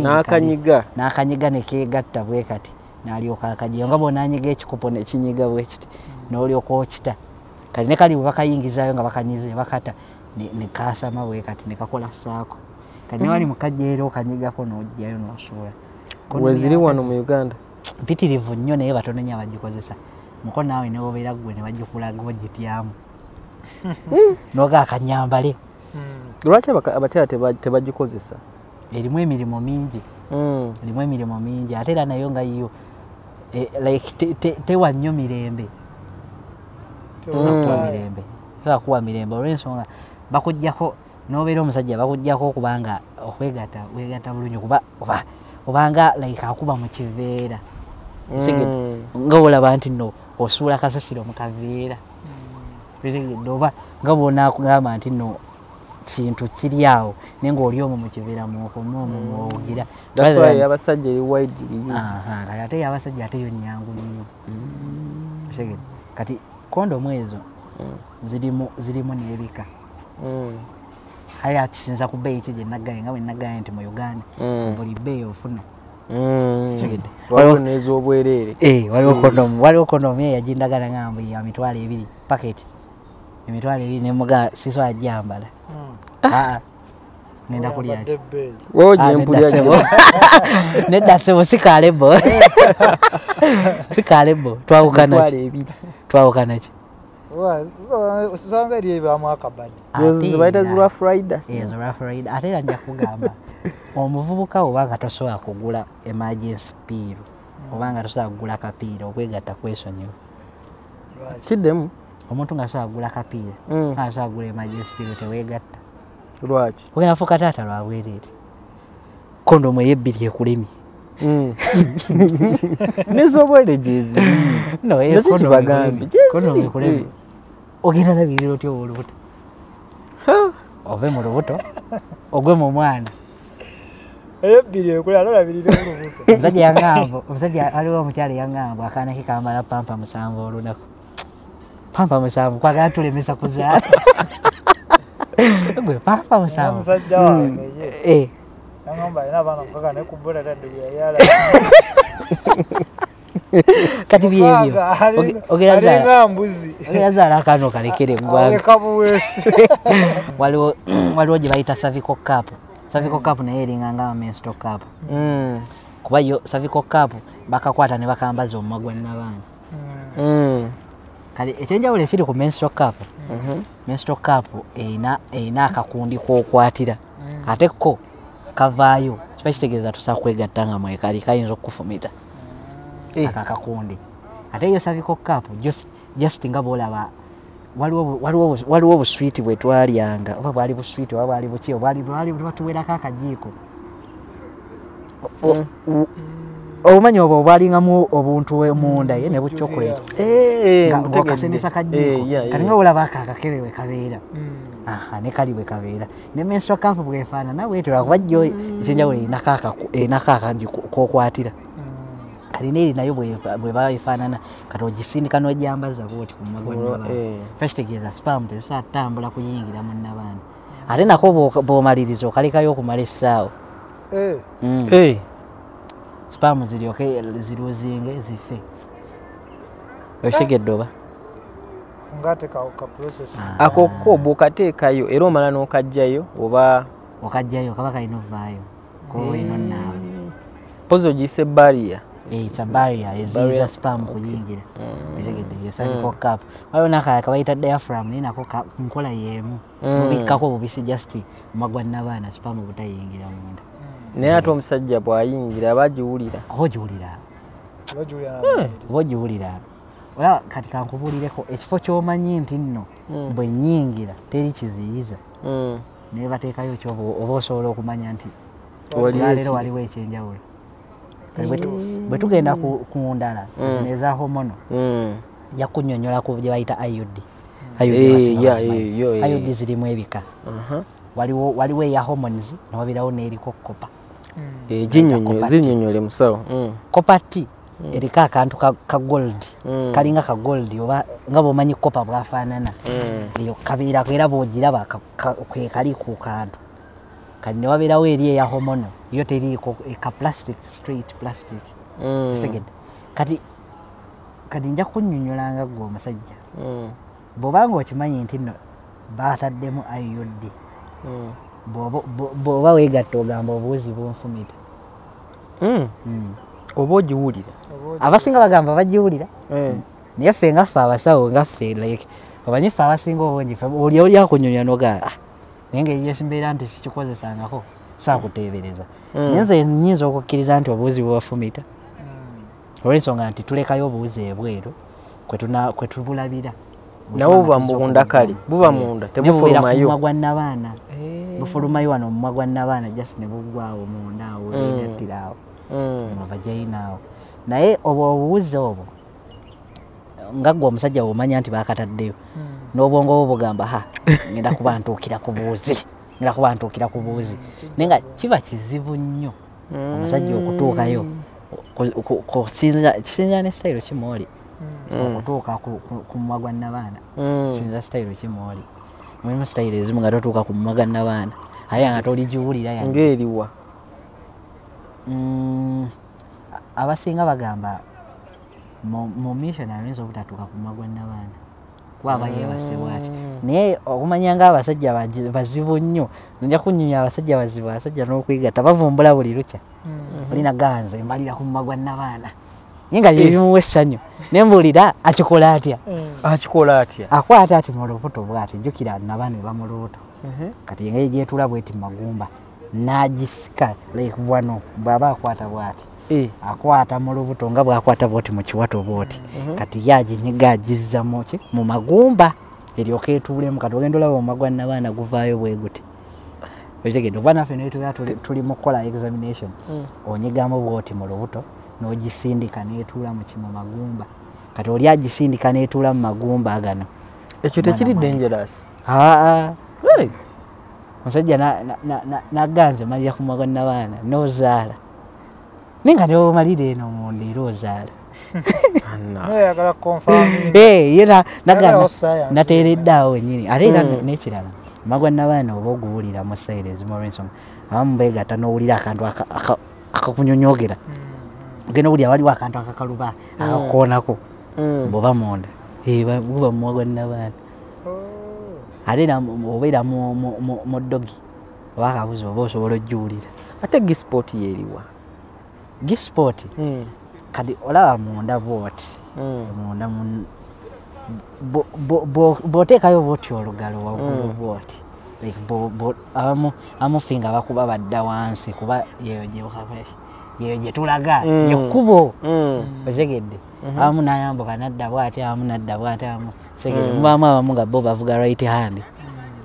N'akanyiga. N'akanyiga ne keegatta bwe kati, n'alyoka akagyayo nga bw'onaanyiga ekikopo nekinyiga bwe kiti, n'olyoka okita. Kati ne kali bwe bakayingizaayo nga bakanyize bakata ne kaasama bwe kati ne kakola saako. Kati ne wali mukajja era okanyigako n'oggyayo n'osuula. Weziri wano mu Uganda mpitirivu nnyo, naye batono nnyo abagikozesa. Muko naawe ne wobeera ggwe ne bagikulaga ogityamu n'oga akanyambale. Lwaki abakyala tebagikozesa? Erimu emirimu mingi, erimu emirimu mingi, ate era nayo nga yo like tewa nnyo mirembe, mirembe tosobola kuwa mirembe olw'ensonga bakuggyako n'obeera omusajja, bakuggyako okubanga okwegatta wegatta bulungi, kuba obanga like akuba mu kiveera, nga olaba nti nno osuula kasasiro mu kaveera, oba nga bw'onaakugamba nti nno kintu kiri awo naye ng'oli omwo mu kiveera mwokoma omwo mwogira. That's why abasajja eri widely used. Kati ate abasajja ate yo nnyangu nnyo. Kati kondomu ezo zirimu n'ebika. Haya kisinza ku bbeeyi ki gye naggaye, nga bwe naggaye nti mu Uganda buli bbeeyi ofuna. Waliwo n'ez'obwereere. Waliwo kondomu ye yagindagala nga mbu ya 20,000 paketi, 20,000 ne muga sisobola gyambala. Ngenda kulya ki? Wewe gyempulya nedda ssebo, si kalebo, si kalebo. Twawukana ki? Twawukana ki? Osanga eri ebamu akabadi. Bayita zi Rough Riders. Ezo Rough Rider. Ate era nja kugamba omuvubuka oba nga tosobola kugula emergency pill, oba nga tosobola kugula kapiira, okwegatta kwesonyiwa. Kiddemu. Omuntu nga asobola kugula kapiira, nga asobola kugula emergency pill, teweegatta. Lwaki? Ogenda fuuka taata lwa bwereere. Kondomu ey'ebbiri ekulemye. N'ez'obwereere gyeziri. Nakyo kibagambe. Kondomu ekulemye. Ogenda labirira otya olubuto? Ove mu lubuto, ogwe mu mwana. Ebbiri ekula olabirira olubuto. Omusajja yaŋŋamba, omusajja aliwo omukyala yaŋŋamba akaana ke kambala pampa 7 olunaku. Pampa 7 kwagala tulemesa kuzaala. Gwe pampa 7. Omusajja wange ye. Yaŋŋamba alina abaana 6 naye ku bboda tadde yayala. Kati byebyo. Alinga mbuzi. Ogera zaala akaana okalekere eggwanga. Aleka buweesi. Waliwo gye bayita cervical cup. Cervical cup naye eringa nga menstrual cup. Kuba yo cervical cup bakakwata ne bakambaza omumwa gwa nnabaana. Kale ekyenjawulo ekiri ku menstrual cup, menstrual cup erina akakundi k'okwatira, ate ko kavaayo, kiba kitegeeza tosobola kwegatta nga mwekali, kayinza okukufumita. Ako akakundi. Ate yo cervical cup just nga bw'olaba Waliwo obuswiti bwe twalyanga, oba bwali buswiti oba bwali buki, bwali batuwerako akajiiko. Obumanyi obwo bwalingamu obuntu munda ye ne bu chocolate. Ng'okasenesa kajiiko. Kati nga olaba ako akakebe bwe kabeera. Aha, ne kali bwe kabeera. Ne menstrual cup bw'efaanana bw'etyo lwakuba jjo ekyenjawulo erinako akaji k'okwatira. Kati n'eri nayo bw'eba efaanana, kati ogisindika n'ogyambaza bw'oti ku mumwa gwa nnabaana. Kitegeeza sperm tezisobola kutambula kuyingira mu nnabaana. Ate nako bw'omaliriza okalekayo okumala essaawa. Sperm ziryoke ziruzinge zife. Okitegedde oba? Ngate ka process. Ako ko bw'okateekayo era omala n'okajjayo oba okajjayo kaba kalina ovaayo. Koba olina onnaaba. Mpozi ogiyise barrier. It's a barrier eziyiza sperm kuyingira. Okitegedde eyo cervical cup. Waliwo n'akalala kabayita diaphragm naye nako nkola y'emu. Mubikkako bubisi just mumwa gwa nnabaana sperm butayingira munda. Naye ate omusajja bw'ayingira aba agiwulira. Oba ogiwulira. Oba ogiwulira. Olaba kati kankubuulireko ekifo ky'omanyi nti nno bwe nnyingira teri kiziyiza. Naye bateekayo kyoba oba osobola okumanya nti olwaleero waliwo ekyenjawulo. Bwe tugenda ku ndala zino eza hormonal, nja kunnyonnyola ku gye bayita IUD. IUD zirimu ebika. Waliwo eya hormones ne wabeerawo n'eriko copper. Zinnyonnyole musawo. Copper T eriko akantu ka gold, kalinga ka gold oba nga bw'omanyi copper bw'afaanana. Eyo kabeerako era bw'ogiraba ke kali ku kantu. Kati ne wabeerawo eri eya hormonal, yo teriiko, ka plastic, straight plastic. Okitegedde? Kati nja kunnyonnyola nga ggwe omusajja. Bw'obanga okimanyi nti nno baataddemu IUD, bw'oba weegatta ogamba obuwuzi bunfumita. Oba ogiwulira. Abasinga bagamba bagiwulira. Naye ffe nga ffe abasawo nga ffe like omanyi ffe abasinga obungi ffe oli akunnyonnyola n'ogamba naye ngeri gye mbeera nti sikikozesangako saakuteebereza. Naye nze nnyinza okukkiriza nti obuwuzi bubafumita. Olw'ensonga nti tulekayo obuwuzi ebweru kwe tubulabira. Nabwo buba munda kale, buba munda, tebufulumayo. Ku mumwa gwa nnabaana. Bufulumayo wano mu mumwa gwa nnabaana just ne buggwawo munda awo weegattira awo. Mu vagina awo. Naye obwo obuwuzi obwo nga ggwe omusajja bw'omanya nti baakataddeyo, n'obwongo bwo bugamba ha ngenda kuba ntuukira ku buwuzi, ngenda kuba ntuukira ku buwuzi. Naye nga kiba kizibu nnyo omusajja okutuukayo kisinziira ne sitayiro ki mw'oli okutuuka ku mumwa gwa nnabaana. Kisinziira sitayiro ki mw'oli. Mulimu sitayiro ezimu nga totuuka ku mumwa gwa nnabaana ate nga toligiwulira yadde. Ng'eriwa? Abasinga bagamba mu missionary oyinza obutatuuka ku mumwa gwa nnabaana kuba aba yeebase bw'ati. Naye okumanya ng'abasajja bazibu nnyo, nja kunnyonnyola abasajja bazibu, abasajja n'okwegatta bavumbula buli lukya. Oli naganze mbalira ku mumwa gwa nnabaana. Naye nga bye bimuwa essanyu. Ne mbuulira akikola atya? Akikola atya? Akwata ati mu lubuto bw'ati, jjukira nnabaana eba mu lubuto. Kati engeri gy'etuula bw'eti mu magumba, n'agisika like wano bw'aba akwata bw'ati. Akwata mu lubuto nga bw'akwata bw'oti mu kiwato bw'oti. Kati ye aginyiga agizza mu ki? Mu magumba eryoke etuulemu. Kati ogenda olaba omumwa gwa nnabaana guvaayo bwe guti. Okitegedde? Oba naffe ne tubeera tuli mu kukola examination, onyigamu bw'oti mu lubuto n'ogisindika n'etuula mu ki? Mu magumba. Kati oli agisindika n'etuula mu magumba gano. Ekyo tekiri dangerous? Aa. Omusajja naganze malira ku mumwa gwa nnabaana n'ozaala. Naye nga ne bw'omalira eno munda era ozaala. Naye ayagala confirming. Ye Ayagalawo science. Nateeredde awo wennyini. Ate era n'ekirala, omumwa gwa nnabaana oba oguwulira mu sitayiro ezimu olw'ensonga abamu beegatta n'owulira akantu akakunyonyoogera. Ogenda owulira waliwo akantu akakaluba akakoonako bw'oba munda. Guba mu mumwa gwa nnabaana. Ate era obeera mu doggy oba akabuzi oba osobola oggiwulira. Ate G-spot yeeriwa? G-spot kati olaba munda bw'oti. Munda bw'oteekayo bw'oti olugalo waggulu bw'oti. Like abamu ffe nga bakuba badda wansi kuba yeyo gye tulaga yekkubo. Okitegedde? Abamu n'ayambuka n'adda bw'ati, abamu n'adda bw'ati, abamu Mubaamu abamu nga bo bavuga right hand,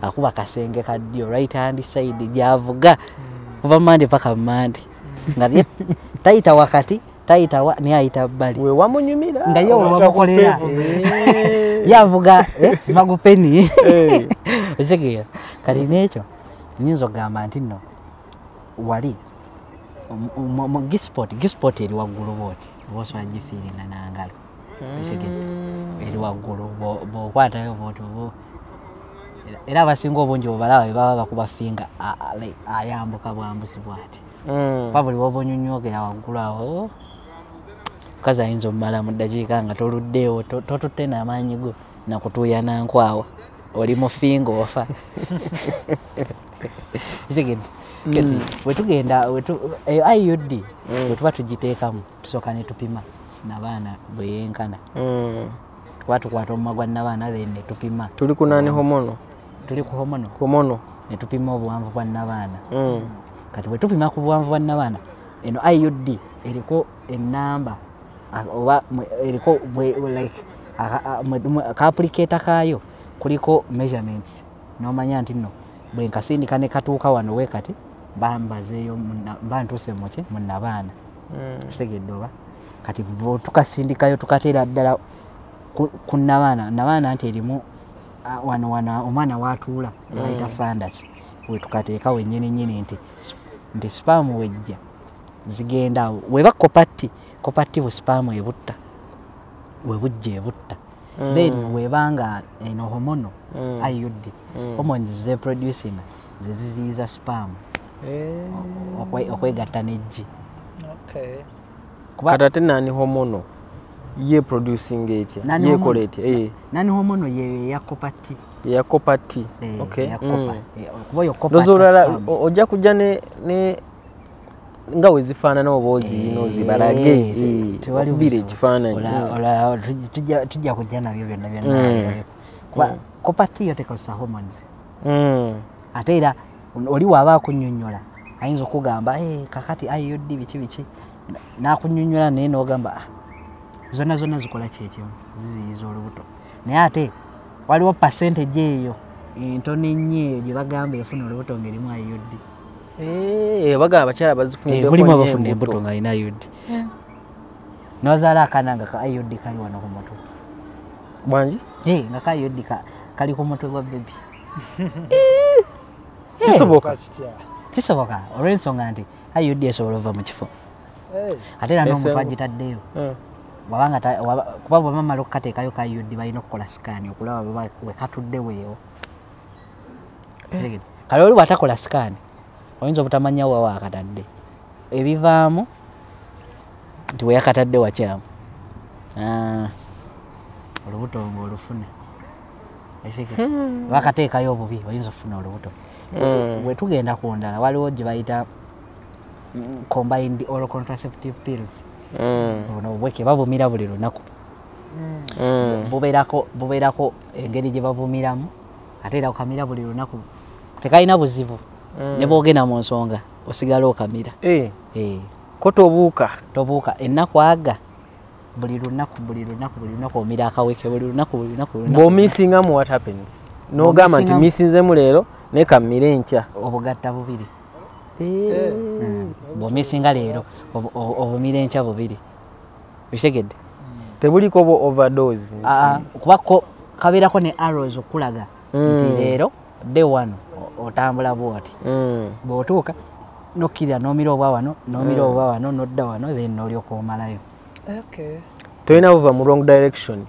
akuba kasenge ka ddyo, right hand side gyavuga kuva mande paka mande, nga tayita wakati, tayita wa, naye ayita bbali. We wamunyumira nga ye wamukolera yavuga magupeni. Okitegeera? Kati n'ekyo nyinza okugamba nti nno wali mu G-spot eri waggulu bwoti, oba osobola gifiiringa n'angalo. Okitegeera? Eri waggulu, bw'okwatayo bwoti oba era abasinga obungi bwebalaba bwe baba bakuba finger ayambuka bwambusi bwati. Kuba buli woba onyonyoogera waggulu awo, omukazi ayinza omumala mu ddakiika nga toluddeewo, totutte n'amaanyi go nakutuuya nankwawa, oli mu finger ofa. Okitegeera? Kati bwe tugenda eyo IUD bwe tuba tugiteekamu, tusooka ne tupima nabaana bwe yenkana. Tuba tukwata omumwa gwa nabaana, then ne tupima. Tuli ku nani hormonal? Tuli ku hormonal. Hormonal. Ne tupima obuwanvu bwa nabaana. Kati bwe tupima ku buwanvu bwa nabaana, eno IUD eriko ennamba oba eriko like ka applicator kaayo kuliko measurements, n'omanya nti nno bwe nkasindika ne katuuka wano we kati bambazeeyo mba ntuuse muki mu nabaana. Kitegedde oba? Kati bwe tukasindikayo tukateera ddala ku nabaana, nabaana nti erimu wano wano omwana w'atuula bayita fundus, we tukateeka wennyini nnyini nti sperm wejja zigenda awo. Weba copper T, copper T bu sperm ebutta, we bujja ebutta. Then webanga eno hormonal IUD, hormones ze producing ze ziziyiza sperm okwegatta n'eggi. Kati ate nani hormonal ye producing etya? Yekola etya? Nani hormonal ye eya copper T. Eya copper T. Eya copper. Kuba oyo copper Ndowooza olala ojja kujja ne nga we zifaanana oba oziina ozibalage, okubira ekifaananyi. Olala tujja kujja nabyo byonna byonna. Kuba copper T yo tekozesa hormones. Ate era oli waaba akunnyonnyola ayinza okugamba kakati IUD biki biki, n'akunnyonnyola naye n'ogamba zonna zonna zikola kyekimu, ziziyiza olubuto. Naye ate waliwo percentage eyo entono ennyo eyo gye bagamba efuna olubuto ng'erimu IUD. Bagamba abakyala bazifunidde. Mulimu abafuna embuto ng'alina IUD. N'ozaala akaana nga ka IUD kali wano ku mutwe. Bwangi? Nga ka IUD kali ku mutwe gwa baby. Kisoboka? Kisoboka olw'ensonga nti IUD esobola ova mu kifo. Ate era n'omuntu agitaddeyo. Wabanga kuba bwe bamala okukateekayo ka IUD balina okukola scan okulaba we katudde weewo. Kale oli bw'atakola scan oyinza obutamanya wa waakatadde. Ebivaamu nti we yakatadde wakyamu. Olubuto ng'olufuna. Bakateekayo obubi oyinza okufuna olubuto. Bwe tugenda ku ndala waliwo gye bayita combined oral contraceptive pills. Buno obweke babumira buli lunaku. Bubeerako engeri gye babumiramu, ate era okamira buli lunaku. Tekalina buzibu. Ne bw'ogenda mu nsonga osigala okamira. Ko tobuuka? Tobuuka. Ennaku aga buli lunaku buli lunaku buli lunaku omira akaweke buli lunaku buli lunaku buli lunaku. Bw'omisingamu what happens? N'ogamba nti misinzemu leero naye kammire enkya. Obugatta bubiri. Bw'omisinga leero obumira enkya bubiri. Okitegedde? Tebuliko bo overdose? Kuba ko kabeerako ne arrows okulaga nti leero day one otambula bw'oti. Bw'otuuka nokkirira n'omira obwa wano, n'omira obwa wano, n'odda wano, then n'olyoka omalayo. Tolina buva mu wrong direction.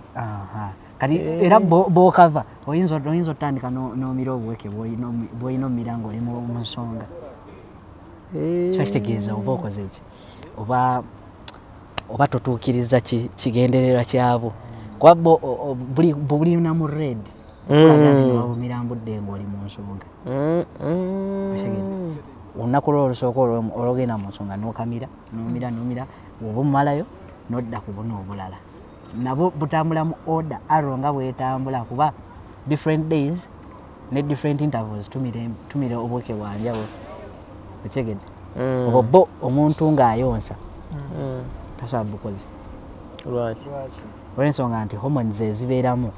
Kati era bw'okava oyinza otandika n'omira obuweke bw'olina omira ng'oli mu nsonga. Kiba kitegeeza oba okoze ki? Oba totuukiriza kigendererwa kyabwo. Kuba bulina mu red. Kulaga nti babumira mbudde ng'oli mu nsonga. Olunaku lwo olusooka olwogenda mu nsonga n'okamira, n'omira, n'omira, bw'oba omumalayo n'odda ku buno obulala. Nabwo butambula mu order, arrow nga bwetambula kuba different days ne different intervals tumira obuweke bwa njawulo. Okitegedde? Obwo bo omuntu ng'ayonsa tasobola bukozesa. Lwaki? Olw'ensonga nti hormones ezibeeramu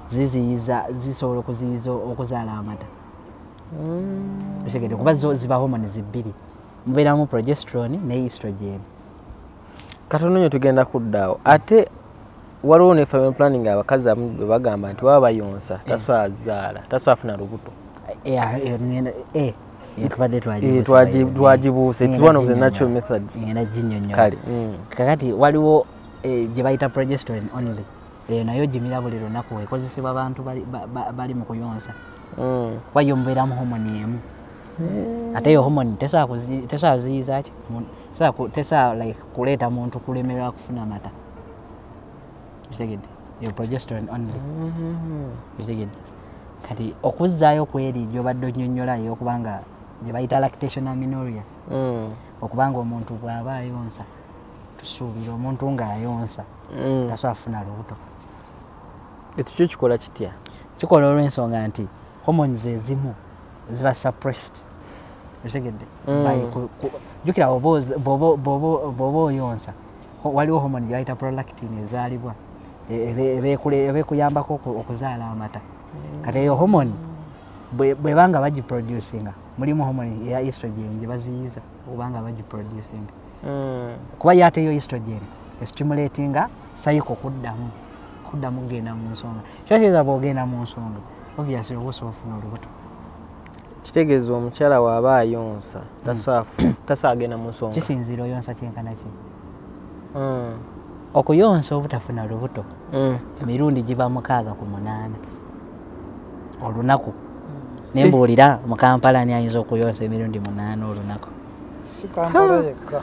Ziziyiza, zisobola okuziyiza okuzaala amata. Okitegedde? Kuba zo ziba hormones bbiri, mubeeramu progesterone ne estrogen. Katono nnyo tugenda kuddaawo. Ate waliwo ne family planning, abakazi abamu bwe bagamba nti baba bayonsa tasobola zaala, tasobola funa lubuto. Tubadde twagibuuse. It's one of the natural methods. Ngenda ginnyonnyola. Kale. Kakati waliwo gye bayita progesterone only. Eyo nayo gimira buli lunaku, ekozesebwa abantu bali mu kuyonsa. Kuba yo mubeeramu hormone emu, ate eyo hormone tesobola kuziyiza ki, tesobola like kuleeta muntu kulemererwa kufuna mata. Okitegedde? Eyo progesterone only. Okitegedde? Kati okuzzaayo kweri gy'obadde onnyonnyola, ey'okubanga gye bayita lactation amenorrhea, okubanga omuntu bw'aba ayonsa, tusuubira omuntu ng'ayonsa tasobola kufuna lubuto. Ekyo kyo kikola kitya? Kikola olw'ensonga nti hormones ezimu ziba suppressed. Okitegedde? Jjukira bw'oba oyonsa, waliwo hormone gye bayita prolactin ezaalibwa eba ekuyambako okuzaala amata. Kati eyo hormone bwebanga bagiproducinga, mulimu hormone eya estrogen gye baziyiza okubanga bagiproducinga, kuba yo ate yo estrogen estimulatinga cycle kuddamu kugenda mu nsonga. Kitegeeza bw'ogenda mu nsonga, obviously oba osobola ofuna olubuto. Kitegeeza omukyala bw'aba ayonsa tasobola genda mu nsonga? Kisinziira oyonsa kyenkana ki. Okuyonsa obutafuna lubuto, emirundi giba 6 ku 8 olunaku. Nembuulira, mu Kampala ani ayinza okuyonsa emirundi 8 olunaku? Si Kampala yekka.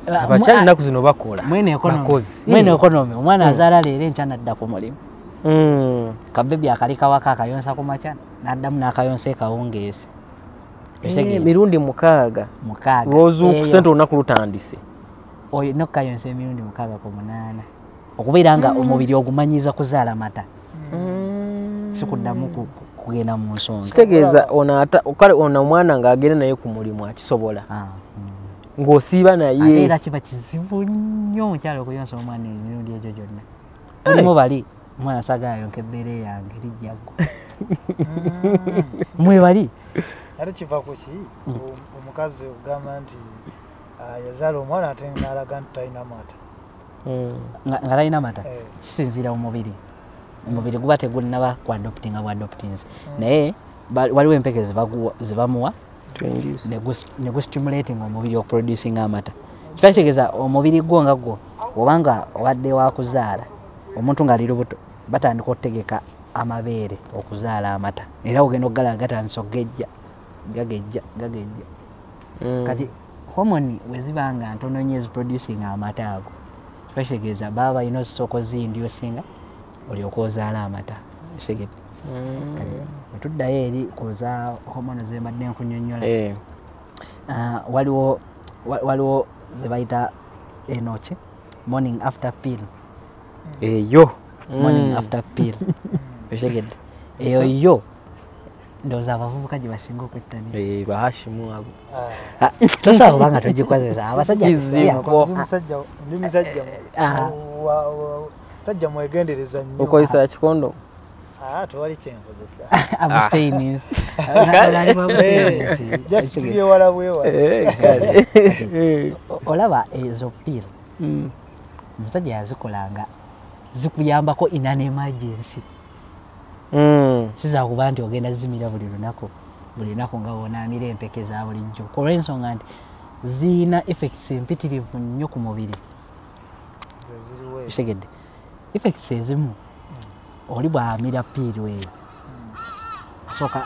Abakyala ennaku zino bakola. Mwene economy. Bakozi. Mwene economy, omwana azaala leero, enkya nadda ku mulimu. Kabebi akali kawaka akayonsa ku makya, n'addamu n'akayonsa ekawungeezi. Emirundi 6. 6. Lwozuukuse nti olunaku lutandise. Olina okukayonsa emirundi 6 ku 8 okubeera nga omubiri ogumanyiza kuzaala mata, si kuddamu kugenda mu nsonga. Kitegeeza ono kale ono omwana ng'agenda naye ku mulimu akisobola, ng'osiiba naye. Ate era kiba kizibu nnyo omukyala okuyonsa omwana emirundi egyo gyonna. Mulimu bali omwana saagala ayonka ebbeere yange lijjaggo, mwe bali. Ate kiva ku ki omukazi okugamba nti yazaala omwana ate n'alaga nti talina mata? Nga talina mata, kisinziira omubiri. Omubiri guba tegunnaba kuadoptinga bwadoptinze, naye waliwo empeke zebamuwa ne gustimulating omubiri okuproducinga amata. Kiba kitegeeza omubiri gwo nga gwo obanga obadde wakuzaala, omuntu ng'ali lubuto batandika okutegeka amabeere okuzaala amata, era ogenda okugalaba gatandise okugejja, gagejja, gagejja. Kati hormone we ziba nga ntono nnyo eziproducinga amata ago, kiba kitegeeza baba balina ozisooka ozinducinga olyoke ozaala amata. Okitegedde? Kati bwe tuddayo eri kuza hormone ze mbadde nkunnyonnyola, waliwo ze bayita eno ki, morning after pill. Eyo. Morning after pill. Okitegedde? Eyo yo ndowooza abavubuka gye basinga okwettanira. Bahashimu abo. Tosobola kubanga togikozesa abasajja. Kizibu. Ndi musajja sajja mwegendereza nnyo. Okozesa kikondo? Tewali kyenkozesa. Abstainings. Just tubyewala bwewasi. Olaba ezo pill, omusajja yazikolanga zikuyambako in an emergency. Siza kuba nti ogenda zimira buli lunaku buli lunaku nga wonaamira empeke za bulijjo, olw'ensonga nti ziyina effects empitirivu nnyo ku mubiri. Ze ziriwo ezo. Okitegedde? Effects ezimu, oli bw'amira pill eyo,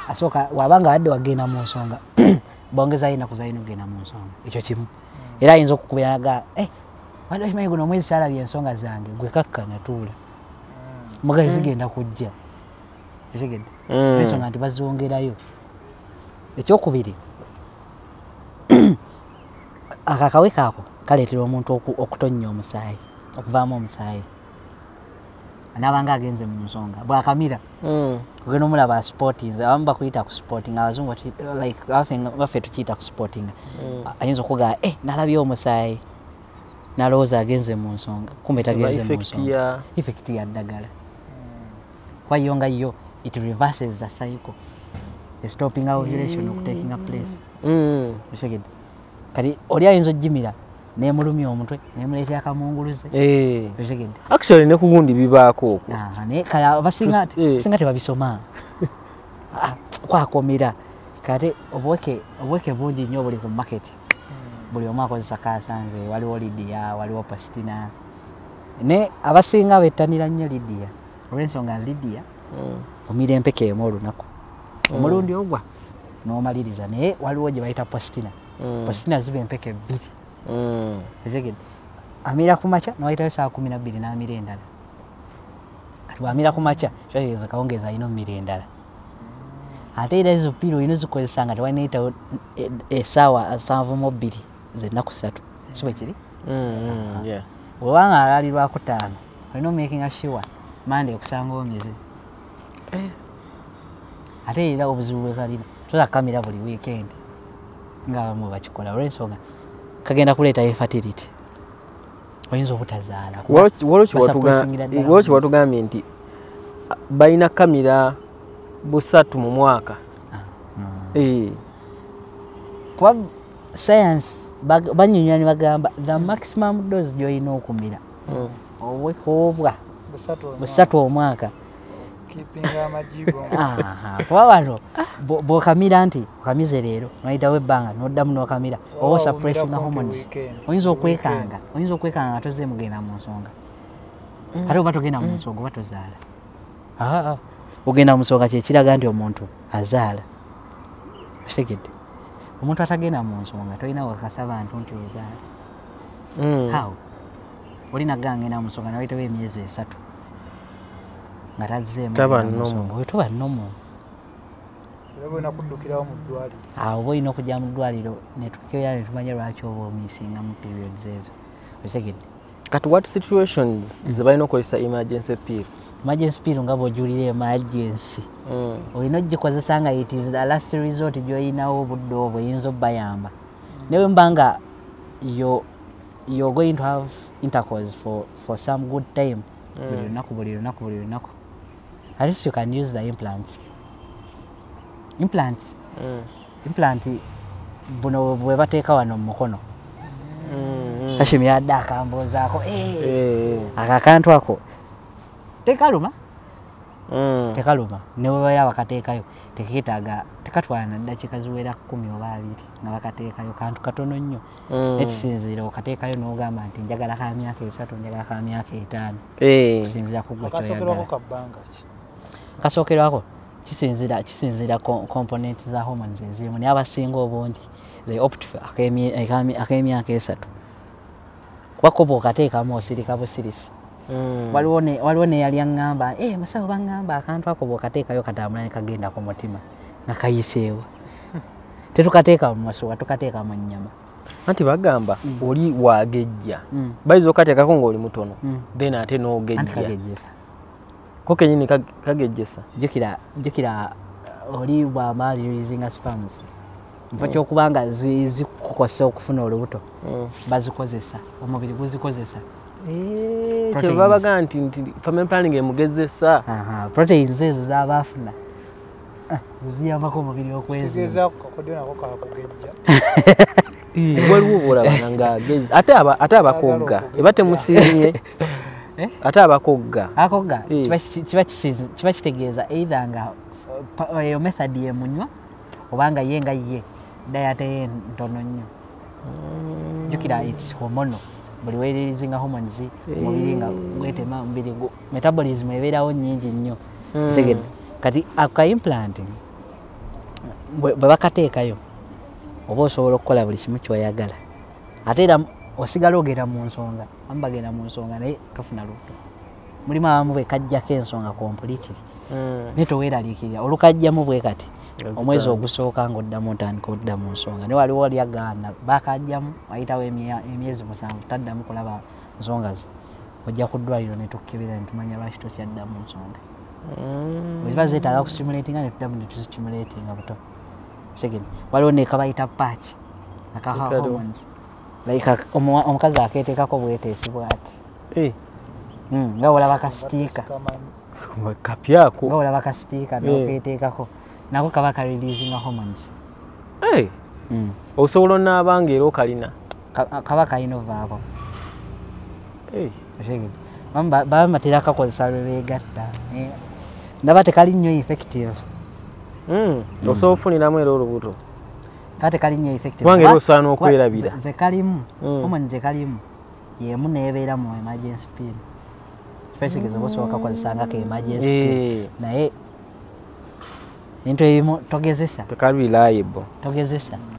asooka wabanga abadde wagenda mu nsonga, bongezayo ennaku zalina okugenda mu nsonga. Ekyo kimu. Era ayinza okukubira ga, wadde okimanyi guno omwezi saalabye ensonga zange, gwe kakkana tuula mugayo, zigenda kujja. Okitegedde? Ensonga nti bazongerayo. Ekyokubiri, ako akawe kaako kaleetera omuntu okutonnya omusaayi, okuvaamu omusaayi anaabanga agenze mu nsonga. Bwakamira, ogenda omulaba spotting, abamu bakuyita ku spotting, abazungu like baffe tukiyita ku spotting. Ayinza okugamba, nalabye omusaayi, nalowooza agenze mu nsonga, kumbe tagenze mu Effect nsonga. Ya Effect ya ddagala. Kuba yo nga yo it reverses the cycle, stopping ovulation okutakinga place. Okitegedde? Kati oli ayinza ogimira nemulumya omutwe, nemuleetera akamunguluze. Okitegedde? Actually ne ku gundi bibaako okwo. Naye kale abasinga singa tebabisoma. Kwakomera kate obuweke bungi nnyo buli ku market. Buli omu akozesa kasanze, waliwo Lydia, waliwo Pastina. Ne abasinga bettanira nnyo Lydia olw'ensonga Lydia omira empeke emu olunaku, omulundi ogwa n'omaliriza. Naye waliwo gye bayita Postina. Postina ziba empeke bbiri. Okitegedde? Amira ku makya n'wayitayo ssaawa 12 n'amira endala. Kati bw'amira ku makya kitegeeza kawungeezi alina omumira endala. Ate era ezo pill olina ozikozesa nga tewanayitawo essaawa 72 z'ennaku 3, si bwe kiri? Bw'oba nga ali Lwakutaano olina omakinga sure Mande okusanga omize. Ate era obuzibu bwe kalina, tosobola kukamira buli weekend nga abamu bakikola olw'ensonga kagenda kuleeta infertility, oyinza obutazaala. Waliwo kiwatugambye nti balina kamira 3 mu mwaka. Kuba science bannyonnyola ne bagamba the maximum dose gy'olina okumira obwekobwa 3 omwaka. Kuba wano bw'okamira nti okamize leero n'oyitawo ebbanga n'oddamu n'okamira oba osuppressinga hormones, oyinza okwekanga nga tozzeemu genda mu nsonga. Ate oba togenda mu nsonga oba tozaala. Ogenda mu nsonga kyekiraga nti omuntu azaala. Okitegedde? Omuntu atagenda mu nsonga tolina wakakasa bantu nti ozaala. How? Olina gangenda mu nsonga n'oyitawo emyezi 3 nga tazzeemu mu nsonga, oyo toba normal. Era olina kuddukirawo mu ddwaliro. Awo oba olina okujja mu ddwaliro ne tukebera ne tumanya lwaki oba omisinga mu periods ezo. Okitegedde? Kati what situations ze balina okukozesa emergency pill? Emergency pill nga bw'ojulira emergency, olina ogikozesa nga it is the last resort gy'olinawo obudde obwo eyinza obbayamba. Naye bwe mba nga you're going to have intercourse for some good time, buli lunaku buli lunaku buli lunaku, at least you can use the implants. Implant buno bwe bateeka wano mu mukono. Hashim yadde akambuuzaako, ako akantu ako tekaluma? Tekaluma. Ne bwe babeera bakateekayo tekeetaaga, tekatwala na ddakiika ziwera 10 oba 20 nga bakateekayo, kantu katono nnyo. Ekisinziira okateekayo n'ogamba nti njagala ka myaka 3, njagala ka myaka 5. Okusinziira ku gwe Akasookerwako ka bbanga ki? Akasookerwako kisinziira component za hormones ezirimu, naye abasinga obungi they opt for ak'emyaka 3. Kuba ko bw'okateekamu osirika busirisi. Waliwo neyali aŋŋamba, musawo baŋŋamba akantu ako bw'okateekayo katambula ne kagenda ku mutima nga kayiseewo. Tetukateeka mu masuwa, tukateeka mu nnyama. Anti bagamba oli wagejja, bayinza okateekako ng'oli mutono, then ate n'ogejja. Anti kagejjesa. Ko kennyini kagejjesa. Jjukira oli bw'aba releasinga sperms, mu kifo ky'okuba nga zikukosa okufuna olubuto, bazikozesa, omubiri guzikozesa. Kyebava bagamba nti family planning emugezesa. Proteins ezo z'aba afuna ziyambako omubiri okwezimba. Kitegeeza kakodyo nako kakugejja. Waliwo bw'olabanga ng'agezi ate abakogga eba temusiimye. Ate abakogga akogga kiba kitegeeza either nga eyo method yemunywa oba nga ye nga ye diet ye ntono nnyo. Jjukira it's hormonal. Buli weeririzinga hormones omubiri nga gwetema, omubiri metabolism ebeerawo nnyingi nnyo. Okitegedde? Kati aka implant bwe bakateekayo oba osobola okukola buli kimu ky'oyagala. Ate era osigala ogenda mu nsonga, abamu bagenda mu nsonga naye tofuna lubuto. Mulimu abamu bwe kajjako ensonga completely, naye toweeraliikirira, olukajjamu bwe kati omwezi ogusooka ng'oddamu otandika odda mu nsonga. Naye waliwo oli agaana bakajjamu wayitawo emyezi 7 taddamu kulaba nsonga ze, ojja ku ddwaliro ne tukkebera ne tumanya lwaki tokyadda mu nsonga. Bwe ziba zeetaaga kustimulatinga ne tuddamu ne tuzistimulatinga buto. Okitegedde? Waliwo ne kabayita patch aka hormones, like omukazi akeeteekako bweteesi bw'ati. Nga bw'olaba ka sticker. Kapyako nga olaba ka sticker n'oketeekako, nako kaba ka releasinga hormones. Hey. Osobola onaabanga era okalina. Kaba kalina ovaako. Hey. Baba batera kakozesa lwe beegatta, ndaba tekali nnyo effective. Osobola ofuniramu era olubuto. Kaba tekali nnyo effective. Kubanga era osaana okwerabira. Ze kalimu, hormone ze kalimu yemu neebeera mu emergency pill. Kitegeeza oba osobola kakozesa nga ka emergency pill, naye ebintu ebimu togezesa. Tekali reliable. Togezesa.